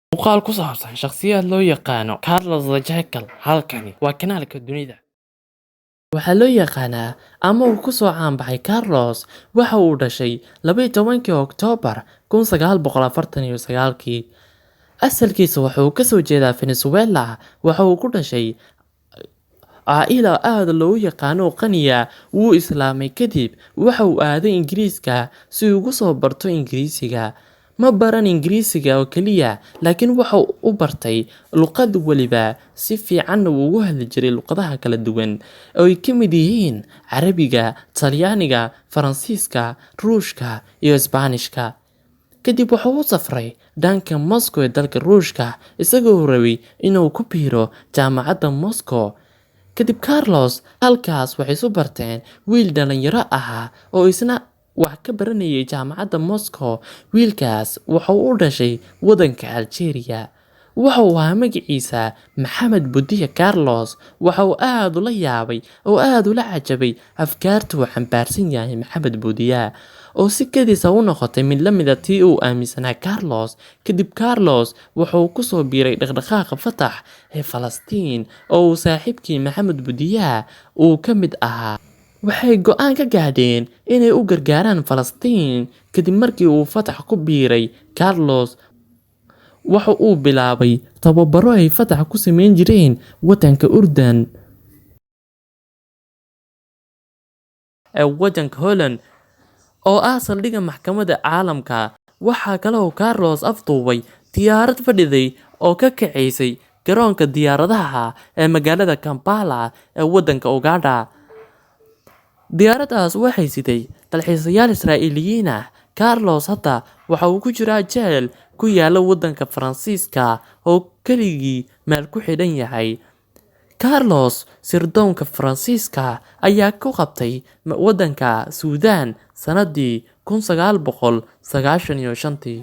Muuqaal ku saabsan shakhsiyaad loo yaqaan Carlos the Jackal. Halkani waa kanaalka dunida. Waxaa loo yaqaanaa ama uu ku soo caan baxay Carlos waxa uu dhashay 12-kii Oktoobar 1949-kii. Asalkiisa waxa uu ka soo jeedaa Venezuela. Waxa uu ku dhashay caa'ila aad loogu yaqaano qaniya. Wuu islaamay kadib waxa uu aaday Ingiriiska si uu ugu soo barto Ingiriisiga. Ma baran Ingiriisiga oo kaliya, laakiin waxa uu bartay luqad waliba, si fiicanna wuu ugu hadli jiray luqadaha kala duwan oo ay ka mid yihiin Carabiga, Talyaaniga, Faransiiska, Ruushka iyo Isbaanishka. Kadib waxa uu u safray dhanka Moscow ee dalka Ruushka, isagoo rabay inuu ku biiro jaamacadda Moscow. Kadib Carlos halkaas waxay isu barteen wiil dhalinyaro ahaa oo isna wax ka baranayay jaamacadda Moscow. Wiilkaas waxa uu u dhashay waddanka Algeria. Waxa uu ahaa magaciisa Maxamed Budiya. Carlos waxa uu aad ula yaabay oo aad ula cajabay afkaarta uu xambaarsan yahay Maxamed Budiya, oo si kedis ah u noqotay mid la mid ah tii uu aaminsanaa Carlos. Kadib Carlos waxa uu ku soo biiray dhaqdhaqaaqa Fatax ee Falastiin oo uu saaxiibkii Maxamed Budiya uu ka mid ahaa. Waxay go'aan ka gaadheen inay u gargaaraan Falastiin. Kadib markii uu Fatax ku biiray, Carlos waxa uu bilaabay tababaro ay Fatax ku samayn jireen waddanka Urdun ee waddanka Holland oo ah saldhigga maxkamadda caalamka. Waxaa kale oo Carlos afduubay diyaarad fadhiday oo ka kacaysay garoonka diyaaradaha ee magaalada Kampala ee waddanka Uganda. Diyaaraddaas waxay siday dalxiisayaal Israa'iiliyiin ah. Carlos hadda waxa uu ku jiraa jeel ku yaalla waddanka Faransiiska oo keligii meel ku xidhan yahay. Carlos sirdoonka Faransiiska ayaa ku qabtay waddanka Suudaan sanadii 1995-tii.